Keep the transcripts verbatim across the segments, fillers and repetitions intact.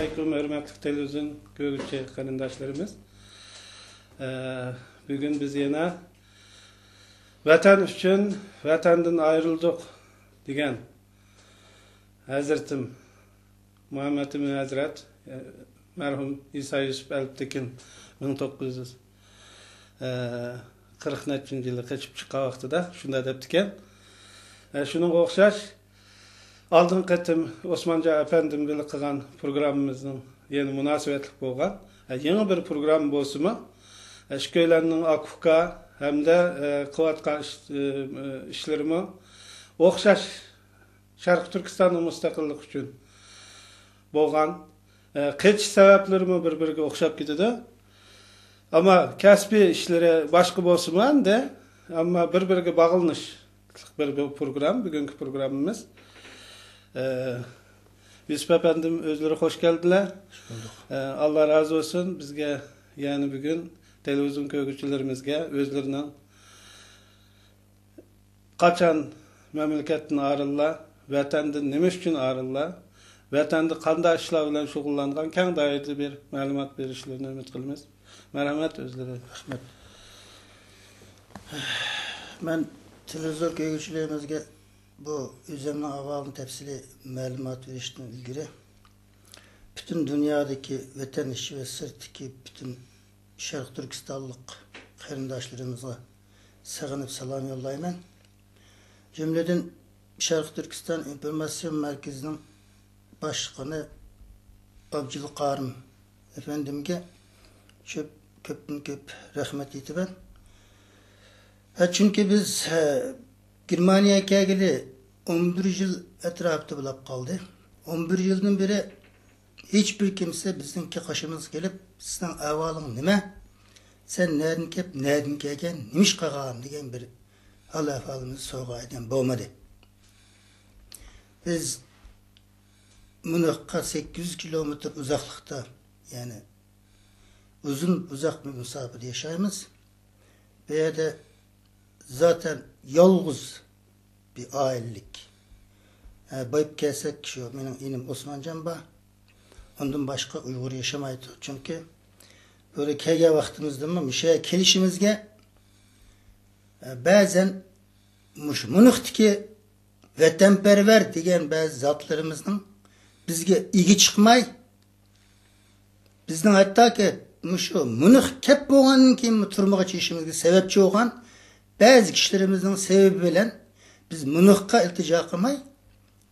ئەلەيكۇم، ھۆرمەتلىك تېلېۋىزىيون كۆرگۈچى قېرىنداشلىرىمىز. ئە، بۈگۈن بىز يەنە ۋەتەن ئۈچۈن ۋەتەندىن ئايرىلدۇق دېگەن ھەزرىتىم مۇھەممەد ئىمىن ھەزرەت، ئە، مەرھۇم ئىسا يۈسۈپ ئەلپتېكىن مىڭ توققۇز يۈز، ئە، قىرىق نەچچىنچى يىلى قېچىپ چىققان ۋاقتىدا شۇنداق دەپتىكەن. ئە، شۇنىڭغا ئوخشاش، ئالدىنقى قېتىم ئوسمانجان ئەپەندىم بىلەن قىلغان پروگراممىمىزنىڭ يەنە مۇناسىۋەتلىك بولغان، ئە، يېڭى بىر پروگرامما بولسىمۇ، ئە، ئىككىيلەننىڭ ئاكا ئۇكا ھەمدە، ئە، قىلىۋاتقان ئىش-، ئە، ئىشلىرىمۇ ئوخشاش شەرقىي تۈركىستاننىڭ مۇستەقىللىقى ئۈچۈن بولغان، ئە، قېچىش سەۋەبلىرىمۇ بىر-بىرىگە ئوخشاپ كېتىدۇ. ئەمما كەسپىي ئىشلىرى باشقا بولسىمۇ ئەمدى، ئەمما بىر-بىرىگە باغلىنىشلىق بىر، بىر پروگرامما، بۈگۈنكى پروگراممىمىز. ئە، يۈسۈپ ئەپەندىم ئۆزلىرى خوش كەلدىلەر. خوش بولدۇق. ئە، ئاللا رازى بولسۇن بىزگە، يەنى بۈگۈن تېلېۋىزىيون كۆرگۈچىلىرىمىزگە ئۆزلىرىنىڭ قاچان مەملىكەتتىن ئايرىلىلا، ۋەتەندىن نېمە ئۈچۈن ئايرىلىلا، ۋەتەندە قانداق ئىشلار بىلەن شۇغۇللانغان كەڭ دائىرىدە بىر مەلۇمات بېرىشلىرىنى ئۈمىد قىلىمىز. مەرھەمەت ئۆزلىرى. رەھمەت. مەن تېلېۋىزور كۆرگۈچىلىرىمىزگە بۇ ئۆزۈمنىڭ ئەھۋالىنى تەپسىلىي مەلۇمات بېرىشتىن ئىلگىرى، پۈتۈن دۇنيادىكى ۋەتەن ئىچى ۋە سىرتتىكى پۈتۈن شەرقىي تۈركىستانلىق قېرىنداشلىرىمىزغا سېغىنىپ سالام يوللايمەن. جۈملىدىن شەرقىي تۈركىستان ئىنفورماتسىيە مەركىزىنىڭ باشلىقىنى ئابجىل قارىم ئەپەندىمگە كۆپ، كۆپتىن كۆپ رەھمەت ئېيتىمەن. ھە، چۈنكى بىز، ھە، گېرمانىيەگە كەلگىلى ئون بىر يىل ئەتراپىدا بولاپ قالدى. ئون بىر يىلدىن بېرى ھېچبىر كىمسە بىزنىڭكى قېشىمىزغا كېلىپ، «سېنىڭ ئەھۋالىڭ نېمە؟ سەن نەدىن كېلىپ، نەدىن كەلگەن؟ نېمە ئىش قىلغان؟» دېگەن بىر ھال-ئەھۋالىمىزنى سورىغان ئادەم بولمىدى. بىز مۇنىخقا سەككىز يۈز كىلومېتىر ئۇزاقلىقتا، يەنى ئۇزۇن، ئۇزاق بىر مۇساپىدە ياشايمىز. بۇ يەردە زاتەن يالغۇز بىر ئائىلىلىك. ھە، بايىپ كەلسەك، شۇ مېنىڭ ئىنىم ئوسمانجان بار. ئۇندىن باشقا ئۇيغۇر ياشىمايدۇ. چۈنكى بۇ يەرگە كەلگەن ۋاقتىمىزدىمۇ، مۇشۇ يەرگە كېلىشىمىزگە، ھە، بەزەن مۇشۇ مۇنىختىكى ۋەتەنپەرۋەر دېگەن بەزى زاتلىرىمىزنىڭ بىزگە ئىگە چىقماي، بىزنىڭ ھەتتاكى مۇشۇ مۇنىخ كەپ بولغاندىن كېيىن تۈرمىگە چۈشۈشىمىزگە سەۋەبچى بولغان بەزى كىشىلىرىمىزنىڭ سەۋەبى بىلەن بىز مۇنىخقا ئىلتىجا قىلماي،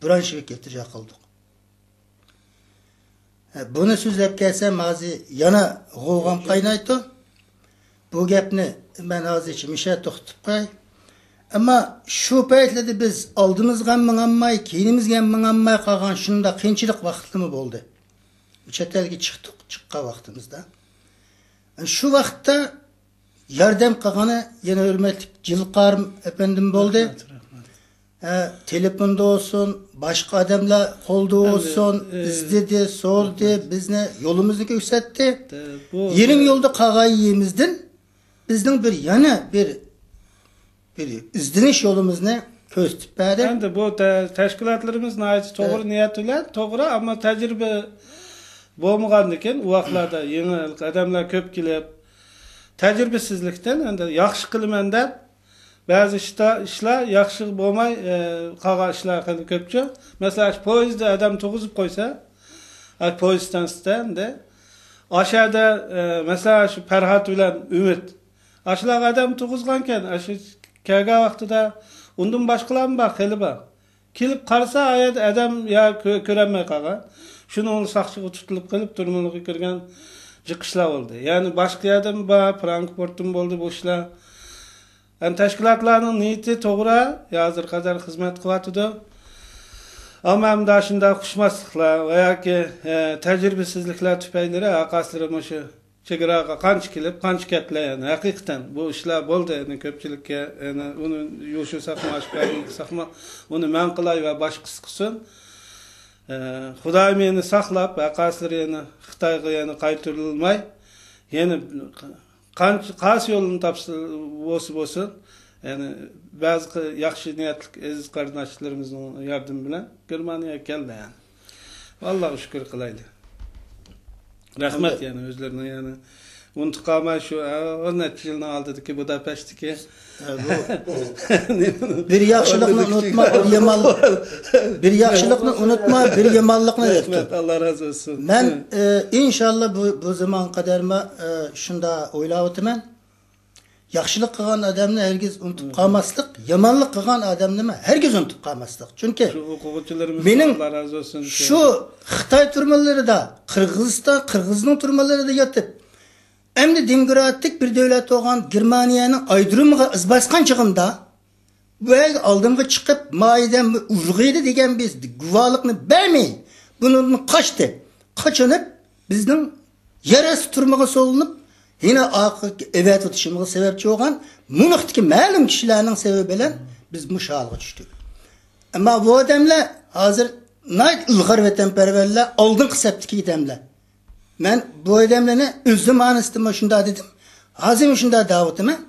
برانشۋىككە ئىلتىجا قىلدۇق. ھە، بۇنى سۆزلەپ كەلسەم، ھازىر يەنە غوۋغام قاينايدۇ. بۇ گەپنى مەن ھازىرچە مۇشۇ يەردە توختىتىپ قوياي. ئەمما شۇ پەيتلەردە بىز ئالدىمىزغا ھەم ماڭالماي، كەينىمىزگە ھەم ماڭالماي قالغان شۇنداق قىيىنچىلىق ۋاقىتلىرىمۇ بولدى. چەت ئەلگە چىقتۇق، چىققان ۋاقتىمىزدا. شۇ ۋاقىتتا ياردەم قىلغىنى يەنە ھۆرمەتلىك جىلقارىم ئەپەندىم بولدى. رەھمەت، رەھمەت. ھە، تېلېفوندا بولسۇن، باشقا ئادەملەر قولدا بولسۇن، ئە، ئىزدىدى، سورىدى، رەھمەت. بىزنى يولىمىزنى كۆرسەتتى. ئە، بۇ يېرىم يولدا قالغان يېرىمىزدىن بىزنىڭ بىر يەنە بىر، بىر ئىزدىنىش يولىمىزنى كۆرسىتىپ بەردى. ئەمدى بۇ تە-، تەشكىلاتلىرىمىز ناھايىتى توغرا ئە، نىيەت بىلەن، توغرا، ئەمما تەجرىبە بولمىغاندىكىن، ئۇ ۋاقىتلاردا يېڭى ئادەملەر كۆپ كېلىپ، تەجرىبىسىزلىكتىن ئەمدى ياخشى قىلىمەن دەپ، بەزى ئىشتا-، ئىشلار ياخشى بولماي، ئە، قالغان ئىشلار خېلى كۆپچۇ. مەسىلەن، ئاشۇ پويىزدا ئادەم تۇرغۇزۇپ قويسا، ئاشۇ پويىز ستانسىسىدا ئەمدى. ئاشۇ يەردە، ئە، مەسىلەن، ئاشۇ پەرھات بىلەن ئۈمىد. ئاشۇلارغا ئادەم تۇرغۇزغانكەن، ئاشۇ كەلگەن ۋاقتىدا ئۇندىن باشقىلارمۇ بار، خېلى بار. كېلىپ قارىسا، ئايەت ئادەم يا كۆ-، كۆرەلمەي قالغان. شۇنىڭ ساقچىغا تۇتۇلۇپ قېلىپ، تۈرمىلىرىگە كىرگەن جىق ئىشلار بولدى. يەنى باشقا يەردىمۇ بار، فرانكفورتتىمۇ بولدى بۇ ئىشلار. يەنى تەشكىلاتلارنىڭ نىيىتى توغرا، ھازىرغا قەدەر خىزمەت قىلىۋاتىدۇ. ئەمما ئەمدى شۇنداق ئۇقۇشماسلىقلار ۋە ياكى، ئە، تەجرىبىسىزلىكلەر تۈپەيلىدىن ھەرقايسىلىرى مۇشۇ چېگراغا قانچە كېلىپ، قانچە كەتتىلەر، يەنى ھەقىقەتەن بۇ ئىشلار بولدى، يەنى كۆپچىلىككە، يەنى ئۇنى يوشۇرساقمۇ، ئاشكارا قىلساقمۇ، ئۇنى مەن قىلاي ۋە باشقىسى قىلسۇن. ئە، خۇدايىم يەنە ساقلاپ، ھەرقايسىلىرى يەنە خىتايغا يەنە قايتۇرۇلماي، يەنە قانچە، قايسى يولنى تاپسا بولسا بولسۇن، يەنى بەزى قى-، ياخشى نىيەتلىك ئەزىز قېرىنداشلىرىمىزنىڭ ياردىمى بىلەن گېرمانىيەگە كەلدى، يەنى. ئاللاغا شۈكۈر قىلايلى. رەھمەت يەنە ئۆزلىرىنىڭ يەنە ئۇنتۇپ قالماي شۇ، ئە، بىر نەچچە يىلنىڭ ئالدىدىكى بۇداپەشتتىكى ھە، بۇ بىر ياخشىلىقنى ئۇنتۇماي، بىر يامان، بىر ياخشىلىقنى ئۇنتۇما، بىر يامانلىقنى ئۇنتۇپ. رەھمەت، ئاللا رازى بولسۇن. مەن، ھە. ئە، ئىنشاللا بۇ، بۇ زامان قەدەرمۇ، ئە، شۇنداق ئويلاۋاتىمەن. ياخشىلىق قىلغان ئادەمنى ھەرگىز ئۇنتۇپ قالماسلىق، يامانلىق قىلغان ئادەمنىمۇ ھەرگىز ئۇنتۇپ قالماسلىق. چۈنكى شۇ ئوقۇغۇچىلىرىمىزغا مېنىڭ ئاللا رازى بولسۇن. شۇ خىتاي تۈرمىلىرىدا، قىرغىزىستان، قىرغىزنىڭ تۈرمىلىرىدە يېتىپ، ئەمدى دېموكراتىك بىر دۆلەت بولغان گېرمانىيەنىڭ ئايرىمىغا ئىز باسقان چېغىمدا، بۇ يەرگە ئالدىمغا چىقىپ، ما ئادەم ئۇرغىيدى دېگەن بىر گۇۋاھلىقنى بەرمەي، بۇنىڭدىن قاچتى. قاچىنىپ، بىزنىڭ يەر ئاستى تۈرمىگە سولىنىپ، يەنە ئارقىغا ئەۋەتىۋېتىشىمىزغا سەۋەبچى بولغان مۇنۇقتىكى مەلۇم كىشىلەرنىڭ سەۋەبى بىلەن بىز مۇشۇ ھالغا چۈشتۇق. ئەمما بۇ ئادەملەر ھازىر ناھايىتى ئىلغار ۋەتەنپەرۋەرلەر، ئالدىنقى سەپتىكى ئادەملەر. مەن بۇ ئادەملەرنى ئۆز زامانىسىدىمۇ شۇنداق دېدىم، ھازىرمۇ شۇنداق دەۋاتىمەن.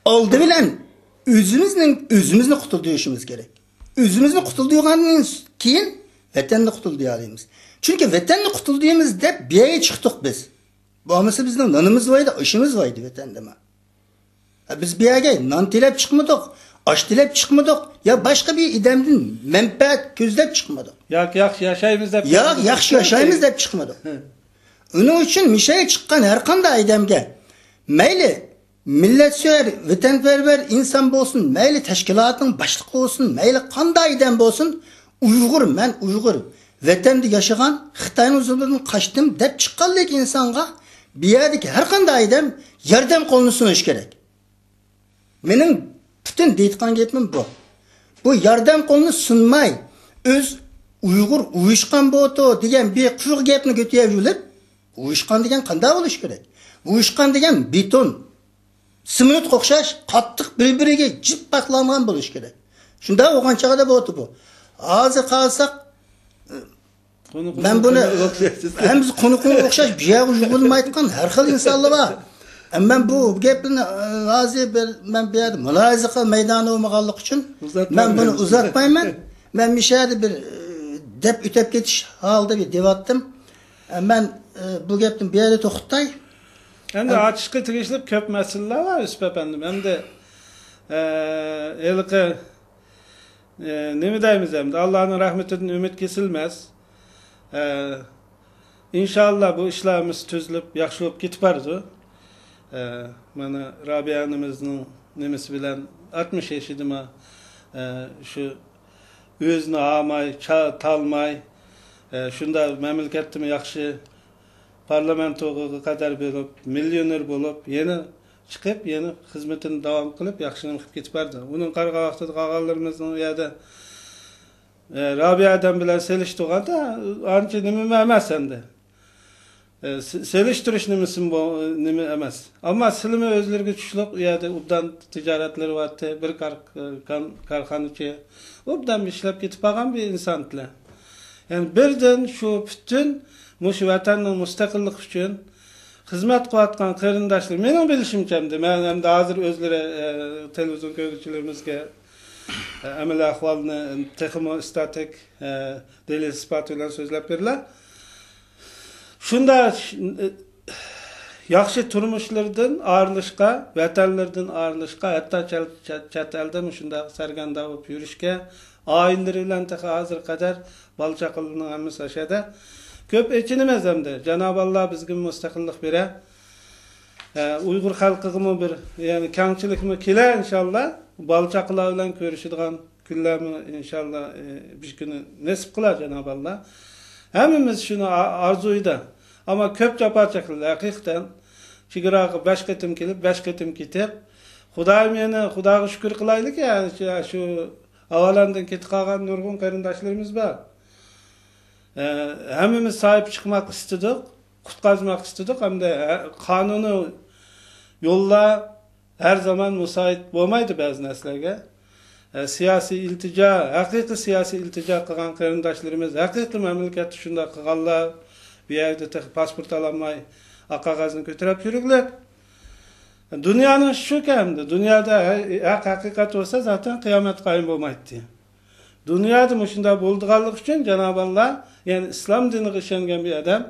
ئالدى بىلەن ئۆزىمىزنىڭ، ئۆزىمىزنى قۇتۇلدۇرۇشىمىز كېرەك. ئۆزىمىزنى قۇتۇلدۇرغاندىن كېيىن ۋەتەننى قۇتۇلدۇرالايمىز. چۈنكى ۋەتەننى قۇتۇلدۇرىمىز دەپ بۇ يەرگە چىقتۇق بىز. بولمىسا بىزنىڭ نانىمىز بار ئىدى، ئېشىمىز بار ئىدى ۋەتەندىمۇ. ھە، بىز بۇ يەرگە نان تىلەپ چىقمىدۇق، ئاش تىلەپ چىقمىدۇق، يا باشقا بىر ئادەمدىن مەنپەئەت كۆزلەپ چىقمىدۇق. ياكى ياخشى ياشايمىز دەپ يا چىقمىدۇق. ياخشى ياشايمىز دەپ چىقمىدۇق. ھە. ئۇنىڭ ئۈچۈن مۇشۇ يەرگە چىققان ھەر قانداق ئادەمگە، مەيلى مىللەتسۆيەر، ۋەتەنپەرۋەر ئىنسان بولسۇن، مەيلى تەشكىلاتنىڭ باشلىقى بولسۇن، مەيلى قانداق ئادەم بولسۇن، ئۇيغۇر، مەن ئۇيغۇر، ۋەتەندە ياشىغان، خىتاينىڭ زۇلمىدىن قاچتىم دەپ چىققانلىك ئىنسانغا بۇ يەردىكى ھەر قانداق ئادەم ياردەم قولىنى سۇنۇشى كېرەك. مېنىڭ پۈتۈن دەيدىغان گېپىم بۇ. بۇ ياردەم قولىنى سۇنماي، ئۆز ئۇيغۇر ئۇيۇشقان بوتۇ دېگەن بىر قۇرۇق گەپنى كۆتۈرۈۋېلىپ، ئۇيۇشقان دېگەن قانداق بولۇشى كېرەك؟ ئۇيۇشقان دېگەن بېتون، سېمونتقا ئوخشاش قاتتىق بىر-بىرىگە جىپ باغلانغان بولۇشى كېرەك. شۇنداق بولغان چاغدا بولدى بۇ. ھازىر قارىساق، مەن بۇنى ھەممىسى قونۇقۇڭغا ئوخشاش بۇ يەرگە يۇغۇنمايدىغان ھەر خىل ئىنسانلار بار. مەن بۇ گەپنى، ئە، ھازىر بىر، مەن بۇ يەردە مۇلاھىزە قىلىش مەيدانى بولمىغانلىقى ئۈچۈن مەن بۇنى ئۇزارتمايمەن. مەن مۇشۇ يەردە بىر، ئە، دەپ ئۆتۈپ كېتىش ھالىدا بىر دەۋاتتىم. ئە، مەن، ئە، بۇ گەپنى بۇ يەردە توختىتاي. ئەمدى ئاچىشقا تېگىشلىك كۆپ مەسىلىلەر بار، يۈسۈپ ئەپەندىم. ئەمدى، ئە، ھېلىقى ئە، نېمە دەيمىز ئەمدى، ئاللانىڭ رەھمىتىدىن ئۈمىد كېسىلمەس. ئە، ئىنشاللا بۇ ئىشلىرىمىز تۈزۈلۈپ، ياخشى بولۇپ كېتىپ بارىدۇ. ئە، مانا رابىيە ئانىمىزنىڭ نېمىسى بىلەن ئاتمىش يېشىدىمۇ، ئە، شۇ ئۆزىنى ھاماي، چا-، تالماي، ئە، شۇنداق مەملىكەتتىمۇ ياخشى پارلامېنتوغا قەدەر بولۇپ، مىليونېر بولۇپ، يەنە چىقىپ، يەنە خىزمىتىنى داۋام قىلىپ، ياخشى نېمە قىلىپ كېتىپ بەردى. ئۇنىڭ قارىغان ۋاقتىدا قالغانلىرىمىزنىڭ ئۇ يەردە، ئە، رابىيە ئادەم بىلەن سېلىشتۇرغاندا، ئانچە نېمىمۇ ئەمەس ئەمدى. ئە، سې-، سېلىشتۇرۇش نېمىسىمۇ بو-، نېمە ئەمەس. ئەمما سىلىمۇ ئۆزلىرىگە چۈشلۈك، ئۇ يەردە ئوبدان تىجارەتلىرى بارتى، بىر كار-، كان-، كارخانىچى. ئوبدان ئىشلەپ كېتىپ قالغان بىر ئىنسانتىلە. يەنى بىردىن شۇ پۈتۈن مۇشۇ ۋەتەننىڭ مۇستەقىللىقى ئۈچۈن خىزمەت قىلىۋاتقان قېرىنداشلار، مېنىڭ بىلىشىمچە ئەمدى، مەن ئەمدى ھازىر ئۆزلىرى، ئە، تېلېۋىزىيون كۆرگۈچىلىرىمىزگە، ئە، ئەمەلىي ئەھۋالنى تېخىمۇ ئىستاتىك، ئە، دەلىل ئىسپاتى بىلەن سۆزلەپ بېرىلە. شۇنداق، ئە، ياخشى تۇرمۇشلىرىدىن ئايرىلىشقا، ۋەتەنلىرىدىن ئايرىلىشقا، ھەتتا چەت-، چەت-، چەت ئەلدە مۇشۇنداق سەرگەردان بولۇپ يۈرۈشكە، ئائىلىلىرى بىلەن تېخى ھازىرغا قەدەر بالا-چاقىلىرىنىڭ ھەممىسى ئاشۇ يەردە. كۆپ ئېچىنىمىز ئەمدى. جانابى ئاللا بىزگىمۇ مۇستەقىللىق بېرە. ئە، ئۇيغۇر خەلقىگىمۇ بىر، يەنى كەڭچىلىكمۇ كېلە، ئىنشاللا. بالا-چاقىلار بىلەن كۆرۈشىدىغان كۈنلەرمۇ، ئىنشاللا، ئە، بىر كۈنى نېسىپ قىلار جانابى ئاللا. ھەممىمىز شۇنى ئا-، ئارزۇيدا. ئەمما كۆپ جاپا چەكتى، ھەقىقەتەن. چېگراغا بەش قېتىم كېلىپ، بەش قېتىم كېتىپ، خۇدايىم يەنە، خۇداغا شۈكۈر قىلايلىكى، يەنى شۇ، شۇ ھاۋالاندىن كېتىپ قالغان نۇرغۇن قېرىنداشلىرىمىز بار. ئە، ھەممىمىز ساھىب چىقماق ئىستىدۇق، قۇتقۇزماق ئىستىدۇق، ھەمدە، ئە، قانۇنىي يوللار ھەر زامان مۇسائىد بولمايدۇ بەزى نەرسىلەرگە. ئە، سىياسىي ئىلتىجا، ھەقىقىي سىياسىي ئىلتىجا قىلغان قېرىنداشلىرىمىز، ھەقىقىي مەملىكەتتە شۇنداق قىلغانلار، بۇ يەردە تېخى پاسپورت ئالالماي، ئاق قەغەزنى كۆتۈرۈپ يۈرگۈلۈك. دۇنيانىڭ ئىشى شۇكەن، دۇنيادا ھە-، ھەق ھەقىقەت بولسا، زاتەن قىيامەت قايىم بولمايتتى. دۇنيادا مۇشۇنداق بولىدىغانلىقى ئۈچۈن جانابى ئاللا، يەنى ئىسلام دىنىغا ئىشەنگەن بىر ئادەم،